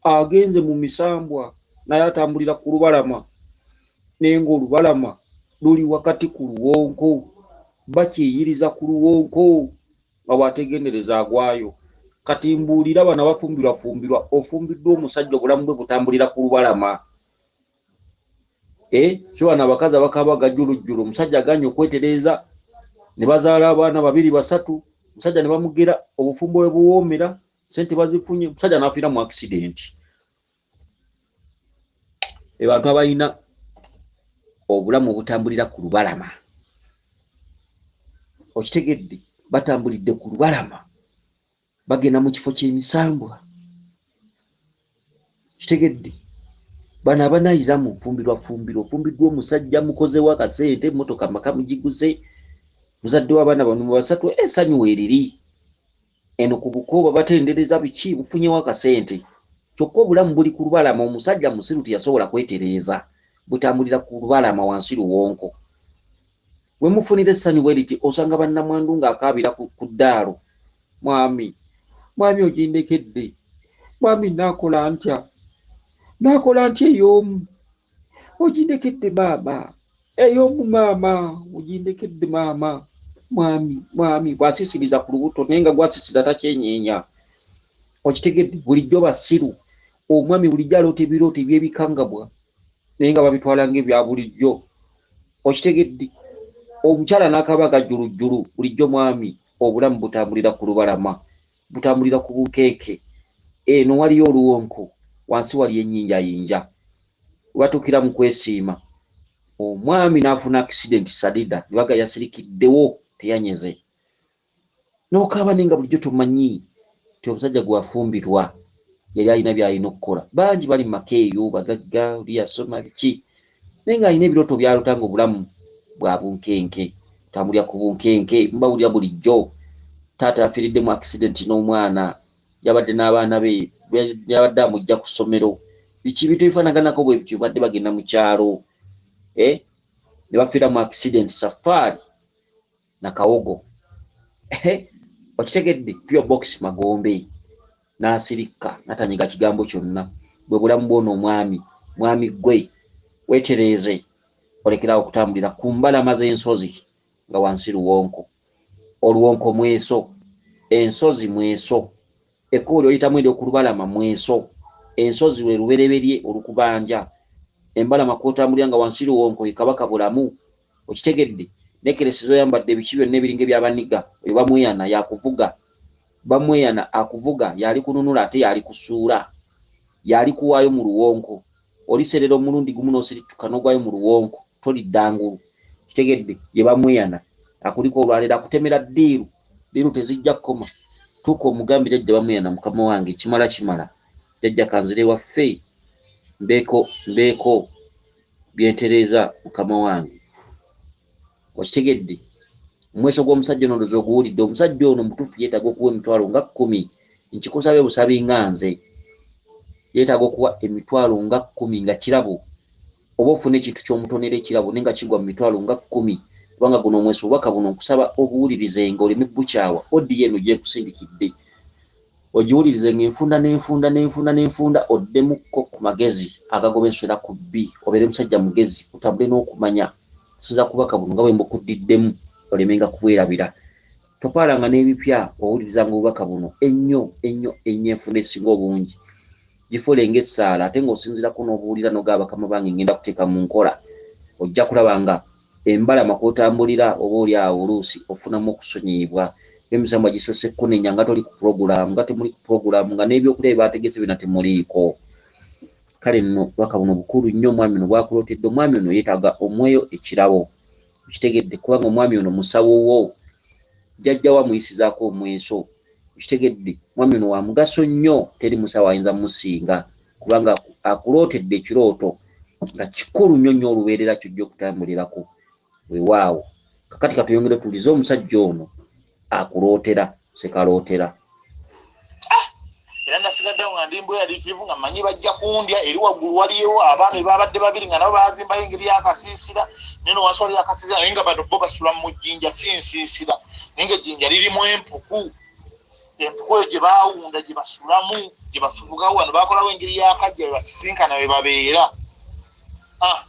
Agenze mu misambwa, naye atambulira ku lubalama, naye ng'olubalama luli wakati ku luwonko, bakyeyiriza ku luwonko, nga bw'ategendereza agwayo. Kati mbuulira, bano abafumbirwafumbirwa, ofumbiddwa omusajja obulamu bwe butambulira ku lubalama. Si bano abakazi abakaaba gajjulujjulu, omusajja aganye okwetereeza ne bazaala abaana babiri basatu, omusajja ne bamugera, obufumbo bwe buwoomera, sente bazifunye, omusajja n'afiira mu accident. Be bantu abalina obulamu obutambulira ku lubalama. Okitegedde? Batambulidde ku lubalama, bagenda mu kifo ky'emisambwa. Kitegedde? Bano abanayiza mu nfumbirwa fumbirwa, ofumbiddwa omusajja mukozewo akasente, emmotoka maka mugiguze, muzadde w'abaana bano basatu, essanyu weeriri eno ku buko, babatendereza biki, bufunyewo akasente, kyokka obulamu buli ku lubalama. Omusajja musiru, teyasobola kwetereeza, butambulira ku lubalama wansi luwonko. We mufunira essanyu bwe riti, osanga bannamwandu ng'akaabira ku ddaalo, mwami, mwami ogindekedde, mwami naakola ntya, naakola ntya, ey'omu ogindekedde maama, ey'omu maama ogindekedde maama, mwami, mwami bw'asiisiriza ku lubuto, naye nga gwasisiza takyenyeenya. Okitegedde? Bulijjo basiru. Omwami bulijjo aloota ebirooto eby'ebikangabwa, naye nga babitwala ng'ebya bulijjo. Okitegedde? Omukyala n'akaba agajjulujjulu. Bulijjo mwami obulamu butambulira ku lubalama, butambulira ku bunkeeke. Eno waliyo oluwonko, wansi wali ennyinjayinja. Webatuukira mu kwesiima, omwami n'afuna accident sadida, ne baga yasirikiddewo, teyanyeze, n'okaaba, naye nga bulijjo tomanyi nti omusajja gwe wafumbirwa yali alina by'alina okukola. Bangi bali mu maka eyo bagagga, oli yasoma biki, naye ng'alina ebirooto by'alota nga obulamu bwa bunkenke, butambulira ku bunkenke. Mbawulira bulijjo taata yafiiridde mu accident n'omwana, yabadde n'abaana be, yabadde amujja ku ssomero, biki, bintu ebifaanaganako bwe bityo, badde bagenda mu kyalo, ne bafiira mu accident Safaari Nakawogo. Okitegedde? P.O. Box Magombe, n'asirikka n'atanyiga kigambo kyonna. Bwe bulamu bw'ono omwami. Mwami ggwe weetereeze, olekerawo okutambulira ku mbalama z'ensozi nga wansi luwonko. Oluwonko mweso, ensozi mweso, ekkubo ly'oyitamu ery'oku lubalama mweso, ensozi lwe lubereberye olukubanja, embalama kw'otambulira nga wansi luwonko ye Kabaka Bulamu. Okitegedde? Nekeresi z'oyambadde, biki byonna ebiringa ebyabaniga, oyo bamweyana yakuvuga. Bamweyana akuvuga, yali kununula ate yali kusuula, yali kuwaayo mu luwonko. Oliserera omulundi gumu n'osirituka n'ogwayo mu luwonko, tolidda ngulu. Kitegedde? Ye bamweyana akuliko olwaleero akutemera ddiiru, ddiiru tezijja kukoma. Tuuka omugambire, jjajja bamweyana, mukama wange, kimala kimala, jjajja kanzire waffe, mbeeko mbeeko byentereeza, mukama wange. Okitegedde? Omweso gw'omusajja ono ndowooza oguwulidde. Omusajja ono mutuufu yeetaaga okuwa emitwalo nga 10. Nkikusabye busabi nga nze, yeetaaga okuwa emitwalo nga 10 nga kirabo, oba ofune ekintu ky'omutonera ekirabo, naye nga kigwa mu mitwalo nga 10, kubanga guno omweso, obubaka buno nkusaba obuwulirizenga, oleme bukyawa. Audio eno gyenkusindikidde ogiwulirize ng'enfunda n'enfunda n'enfunda n'enfunda, oddemukko ku magezi agagoba enswera ku bbi, obeere musajja mugezi, otambule n'okumanya. Sinza kubaka buno nga bwe mbukuddiddemu, olemenga kubwerabira. Topaalanga n'ebipya, owulirizanga obubaka buno ennyo ennyo ennyo. Enfunda esinga obungi gifuule ng'essaala, ate ng'osinziirako n'obuwulira n'ogaba, bakama bange, ngenda kuteeka mu nkola. Ojja kulaba nga embalama kw'otambulira, oba oli awo oluusi ofunamu okusonyiyibwa. Emisambwa gisoose kunenya nga toli ku pulogulaamu, nga temuli ku pulogulaamu, nga n'ebyokulya bye baategese byonna temuliiko. Kale nno obubaka buno bukulu nnyo. Omwami ono bwakulootedde, omwami ono yeetaaga omweyo ekirabo. Okitegedde? Kubanga omwami ono musawo wo, jjajja wo amuyisizaako omweso. Okitegedde? Omwami ono wa mugaso nnyo, teri musawo ayinza mmusinga, kubanga akulootedde ekirooto nga kikulu nnyo nnyo, olubeerera kyojja okutambulirako. Weewaawo, kakati katuyongere tuwulize omusajja ono akulootera sekalootera. Era nasigaddewo nga ndi mbweraliikirivu, nga mmanyi bajja kundya. Eri waggulu waliyo abaami babadde babiri nga nabo bazimbayo engeri y'akasiisira, naye no wansi waliyo akasiisira, naye nga bano bo basula mu jjinja, si nsiisira, naye nga ejjinja lirimu empuku. Empuku eyo gye baawunda gye basulamu, gye bafubukawo. Wano bakolawo engeri y'akajja we basisinkana, we babeera. Ah,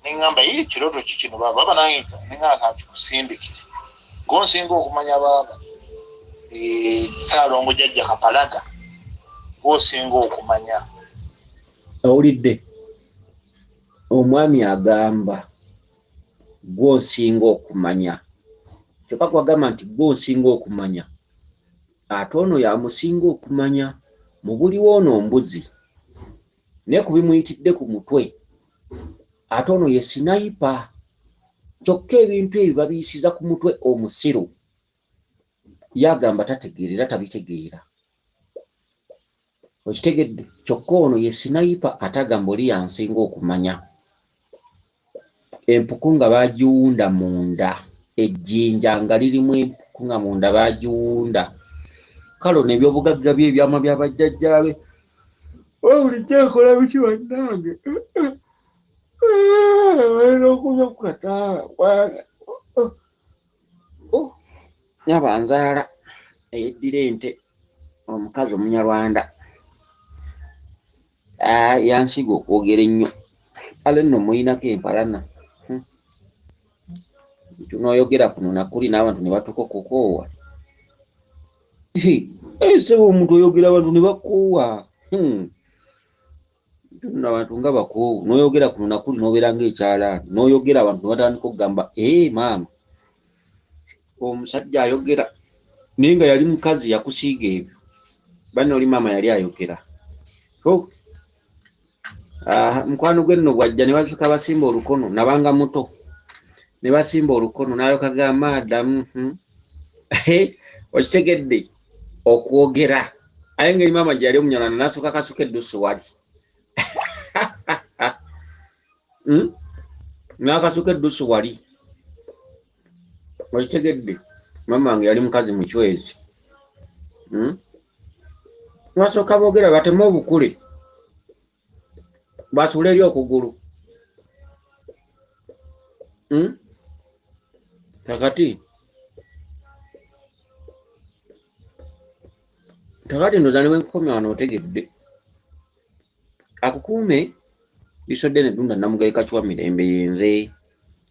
neŋŋamba, ye ekirooto ki kino baaba? Baba nange neŋŋamba kankikusindikire, gonsinga okumanya baaba. Saalongo jjajja Kapalaga, gwosinga okumanya. Owulidde omwami agamba gw'osinga okumanya, kyokka kwagamba nti gw'osinga okumanya, ate ono yamusinga okumanya mu buliwo. Ono mbuzi. Naye ku bimuyitidde ku mutwe, ate ono ye sniper. Kyokka ebintu ebyo babiyisiza ku mutwe omusiru. Ye agamba tategeera era tabitegeera. Okitegedde? Kyokka ono ye sniper ate agamba oli yansinga okumanya. Empuku nga baagiwunda munda, ejjinja nga lirimu empuku nga munda baagiwunda. Kale ono ebyobugagga bye ebyama bya bajjajjaabe. Oba bulijjo akola biki bannange? Balina okunywa ku kataala kubanga oh, nyaba nzaala eyeddira ente omukazi omunyarwanda ah, yansiiga okwogera ennyo kale nno muyinako empalana hmm. Tunoyogera kuno nakuli n'abantu ne batuuka okukoowa. Sebo omuntu oyogera abantu ne bakoowa. Hmm. Nno abantu nga bakoowu n'oyogera kuno nakuli n'obeera ng'ekyalaani n'oyogera abantu ne batandika okugamba ee maama omusajja ayogera naye nga yali mukazi yakusiiga ebyo banne oli maama yali ayogera. Oh. Ah, mukwano gwe nno bwajja ne basooka basimba olukono nabanga muto ne basimba olukono n'alyoka gamba adamu hmm. Okitegedde okwogera aye ngeri maama gye yali omunyarwanda n'asooka kasuka eddusu wali hmm? N'akasuka eddusu wali okitegedde maama wange yali mukazi mucwezi hmm? Basooka boogera bateme obukule basuule eri okugulu hmm? Kakati kakati ndoza newenkukomya wano otegedde akukuume lisodde ne ddunda Namugereka Kiwa Mirembe yenze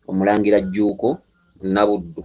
omulangira Jjuuko Nabuddu.